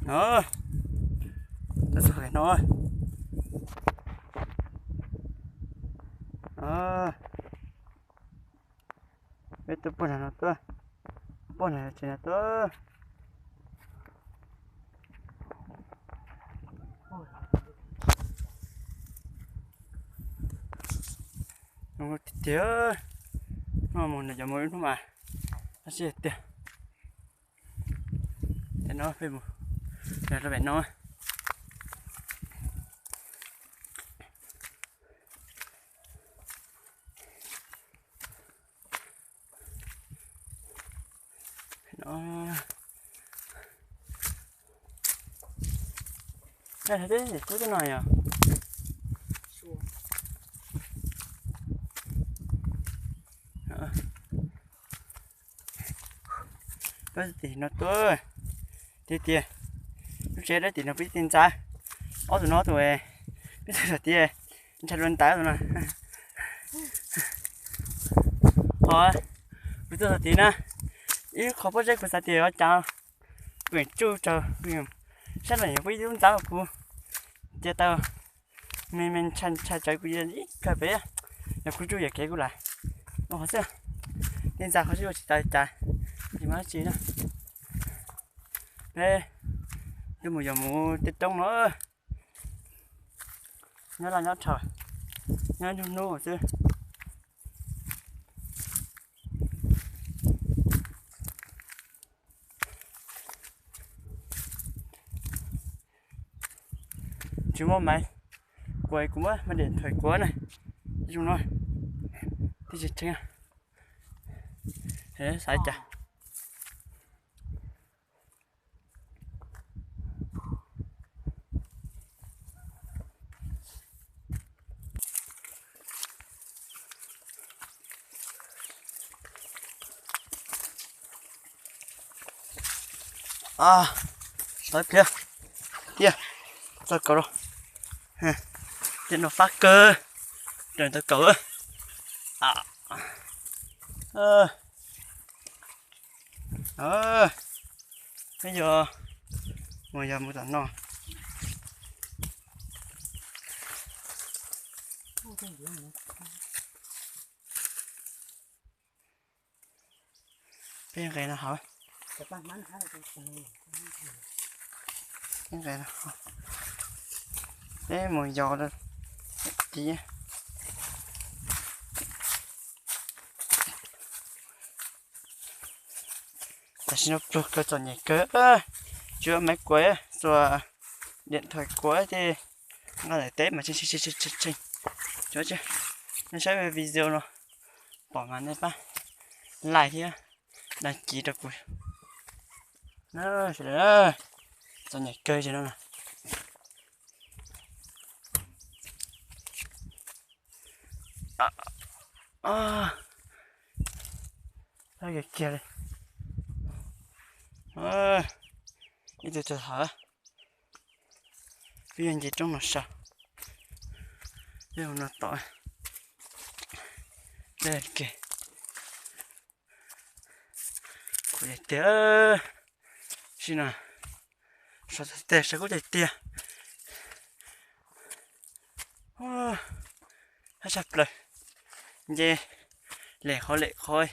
No, tuaj txog pem no. Peb tuaj puag nram no tuaj, puag nram tsev no tuaj. Tiag tiag, no mus nram cov mus ib hnub mas, tab sis tiag. Tam no peb mus rau pem no. No, tib tub tib no yog. Peb tim no tuaj, tiag tiag, lub tsev dab tim no peb ti ntxa, ob tug no tus, peb tug tim ntshai dua ntawd tus no. Ho kuv tuaj txog tid na, ib qho pob zeb kuv xav tias ua cas kuv yeej tsuj raug, sab no yog kuv ib lub ntxa kuv cia tau me me ntshai ntshai tsawv kuv ib kawg pem, yog kuv tsuj yam kev kuv lawm. Ua qhov xwb, tej ntxa qhov xwb ua tsis tau cas, tsis muaj dab tsi na. Peb twb mus yos mus tej roob no, nyob laj nyob rhawv, nyob nruab hnub xwb. Tsis muaj maiv, kuv kuv muab maiv diam thoim kuv na, zoo no, tib tsis rheeb, xav cas. Lawv pliag tiag, txog kaum rau, tiag no fab kawg, raws tau kaum. Peb yuav mus yos mus tom no. Peb nqes no hauv. Peb nqes no hauv. Peb mus yos tid. Tam sim no pluag kawg txom nyem kawg, tsis muaj maiv kuav, tsuas diam thoim kuav ces nqa daim teb mas tshee tshee tshee. Nej saib video no pom mas nej pab like thiab đăng ký rau kuv. Sawv daws, txom nyem kawg li no. Kiag kiag li. Ib tug tug hauv, peb yuav nce roob no saum, peb mus no tom. Kiag, kuv tiag, sim no sov tag tes sawv kuj tiag tiag. Hab tshaj plaws, nce lem qhov lem qhov.